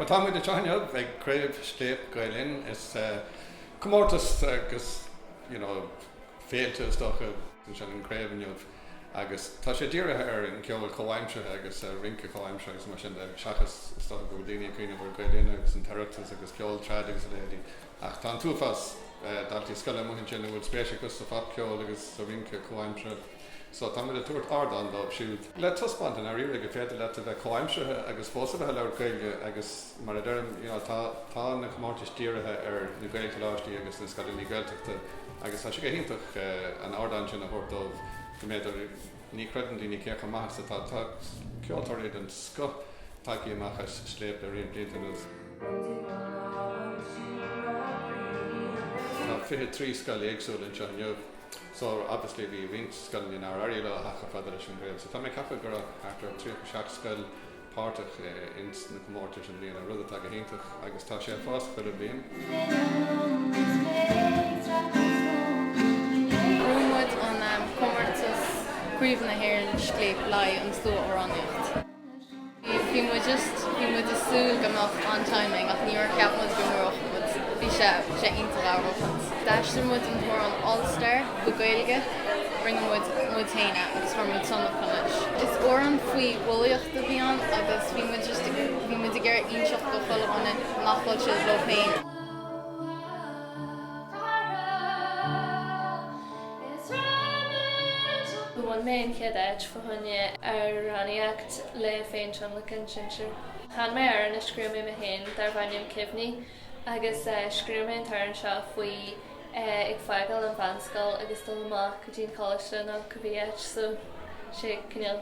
Bhuel, tá muid anseo inniu ag Craobh Scléip Gael Linn. Is comórtas agus, you know, féilte is dócha ansin an craobh inniu agus tá sé dírithe ar an gceol comhaimseartha agus rince comhaimseartha agus mar sin de seachas is dócha go bhfuil daoine ag cuimhneamh ar Gael Linn agus an tOireachtas agus ceol trad agus a leithéidí ach tá an t-uafás daltaí scoile amuigh ansin a bhfuil spéis acu sa phopcheol agus sa rince comhaimseartha. So tá muid ag tabhairt ardán dóibh siúd le taispeáint i ndáiríre gur féidir leat a bheith comhaimseartha agus fós a bheith ag labhairt Gaeilge agus mar a deirim you know tá tá na comórtais dírithe ar na Gaelcholáistí agus na scoileanna Gaeltachta agus tá sé go hiontach an ardán sin a thabhairt dóibh go mb'fhéidir ní chreideann daoine cé chomh maith is atá tá ceoltóirí den scoth tagtha amach as Scléip le roinnt blianta anuas. Tá 23 scoil éagsúil anseo inniu. So, obviously bhí roinnt scoileanna nár éirigh leo a theacht chomh fada leis an gcraobh. So tá mé ag ceapadh go raibh thart ar 37 scoil páirteach ins na comórtais i mbliana, rud atá go hiontach agus tá sé ag fás chuile bhliain. Bhuaigh muid an comórtas Craobh na hÉireann Scléip le haghaidh an Slua-Amhránaíocht. Bhí muid just, bhí muid ag súil go mbeadh an-timing ach níor cheap muid go mbuafadh muid. Bhí sé, bhí sé iontach a bhuachaint. D'aistrigh muid an t-amhrán All Star go Gaeilge, rinne muid muid féin é agus chuir muid tionlacan leis. Is amhrán faoi bhulaíocht a bhí ann agus bhí muid just, bhí muid ag iarraidh inseacht do chuile dhuine nach bhfuil siad leo féin. Bhain mé an chéad áit fá choinne amhránaíocht le féintionlacan sinsir. Chan mé amhrán a scríobh mé mé féin darb ainm Cuimhní agus scríobh mé an t-amhrán seo faoi ag fágáil an mheánscoil agus dul amach go dtí an coláiste nó cibé áit so sé cineál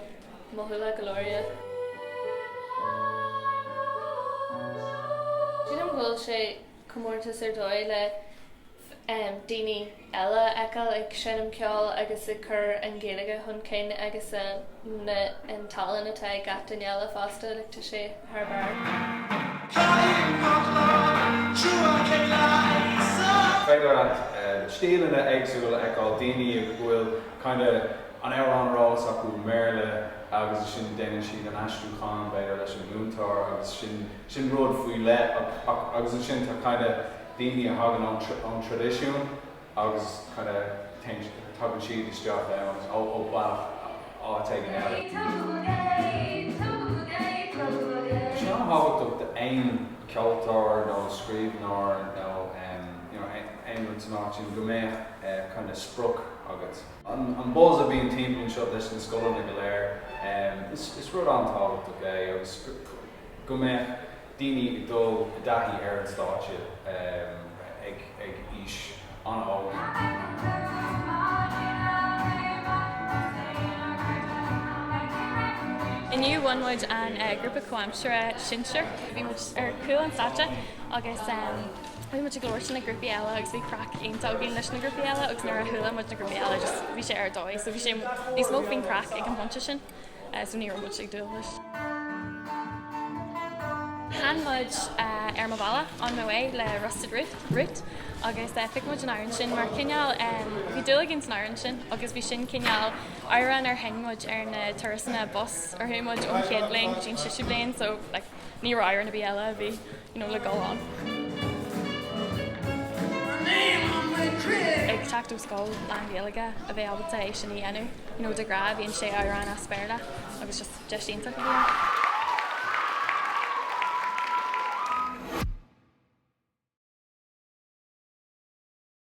mothúlach go leor yeah. Sílim go bhfuil sé comórtas ar dóigh le daoine eile a fheiceáil ag seinm ceoil agus ag cur an Ghaeilge chun cinn agus an tallann atá ag gach duine eile fosta, like tá sé thar barr. Féidir leat stíleanna éagsúla a fheiceáil, daoine a bhfuil kind of an amhrán ar eolas acu i mBéarla agus ansin déanann siad an aistriúchán b'fhéidir leis an múinteoir agus sin sin rud faoi leith agus ansin tá kind of daoine a thagann ón traidisiún agus kind of tagann siad isteach ann ó bealach áit éigin eile. Tá sé an-thábhachtach d'aon cheoltóir nó scríbhneoir nó you know aon rud san áit sin go mbeadh kind of sprioc agat. An buzz a bhíonn timpeall anseo leis na scoileanna go léir, is rud an-tábhachtach é agus go mbeadh daoine ag dul i dtaithí ar an stáitse ag aois an-óg. Inniu bhain muid an grúpa comhaimseartha sinsir. Bhí muid ar chúl an stáitse agus bhí muid ag labhairt le grúpaí eile agus bhí craic iontach againn leis na grúpaí eile agus nuair a chuala muid na grúpaí eile just bhí sé ar dóigh so bhí sé níos mó faoin craic ag an bpointe sin. so ní raibh muid ag dúil leis. Chan muid Ar Mo Bhealach, On My Way le Rusted Root agus phioc muid an amhrán sin mar cineál, bhí dúil againn san amhrán sin agus bhí sin cineál amhrán ar sheinn muid ar na turasanna bus ar chuaigh muid ón chéad bhliain go dtí an séú bliain so like ní raibh amhrán ar bith eile a bhí you know le dul ann. Ag teacht ó scoil lán-Ghaeilge a bheith ábalta é sin a dhéanamh, you know de ghnáth bhíonn sé amhrán as Béarla agus just deis iontach a bhí ann.